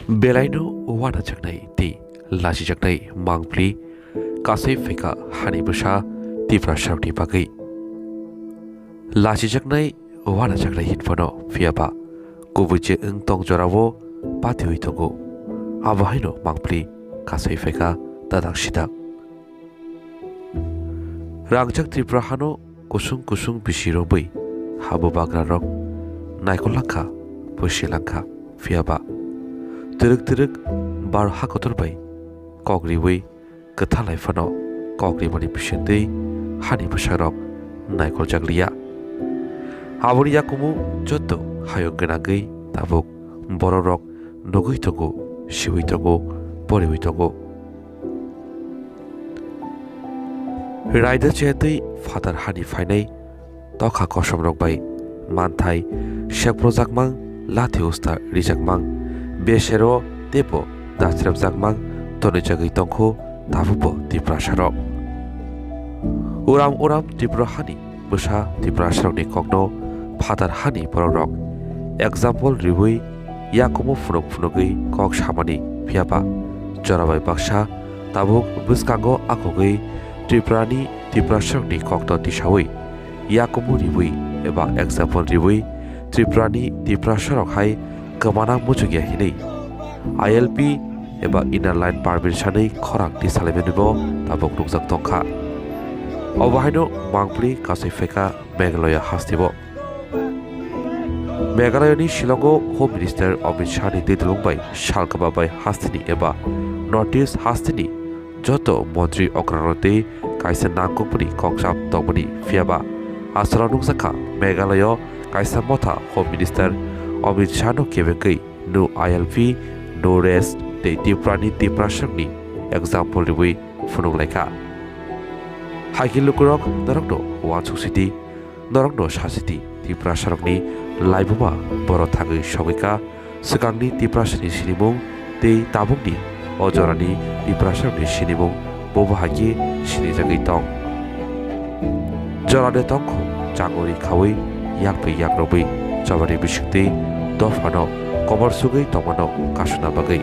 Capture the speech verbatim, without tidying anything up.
Belaino wanajaknai tei lachijaknai mangpli kasai phaikha hani bwsa Tiprasarokni bagwi. Lachijaknai wanajaknai hinphano phiyaba kubui je wng tong jorao patiwi tongo. Abo haino mangpli kasai phaikha dadak sidak. Rangjak Tripura hano kusung kusung bisi romwi ha bubagrarok naikol langkha, phuisi langkha, phiyaba twrwk twrwk bar ha kotor bai kok riwi kwthalai phano kok rimani bisingtwi hani bwsarok naikoljak liya. Aboni yakumu joto hayung gwnangwi tabuk bororok nugwi tongo, siwi tongo, poriwi tongo. Raida chetwi phatar hani phainai tokha kosom rok bai manthai sekprojak mang, lathi usta rijak mang, besero teibo dasrepjak mang tonwi jagwi tongkho tabukbo Tiprasa rok. Uram uram Tripura hani bwsa Tiprasa rokni kokno phatar hani borok rok example riwi yakumu phunuk phunugwi kok samani phiyaba jora bai baksa tabuk bwskango akhogwi Tripurani Tiprasarokni kokno tisawi yakumu riwi eba example riwi Tripurani Tiprasarok hai kwmana muchungya hinwi I L P eba Inner Line Permit sanwi khorang tisalaimanwibo tabuk nukjak tongkha. Obo haino mangpli kasai phaikha Meghalaya hasteo. Meghalayani Shillongo Home Minister Amit Shahni twi dulung bai salkaba bai hasteni eba North East hasteni joto montri okrarok tei kaisa nangkukmani kokchap tongmani phiyaba aswrao nukjakha Meghalaya kaisa motha Home Minister Amit Shahno kebengwi no I L P, no rest tei Tripurani Tiprasarokni example riwi phunuk laikha. Haikhe lukurok norokno uansuk sidi, norokno sasidi Tiprasarokni laibuma boro thangwi sogwikha swkangni Tiprasani sinimung tei tabukni o jorani Tiprasarokni sinimung bobo haikhe sinijagwi tong. Jorade tongkhu changori khawi yakpi yakrobwi chobani bisingtwi dophano kobor sugwi tongmano kasuna bagwi.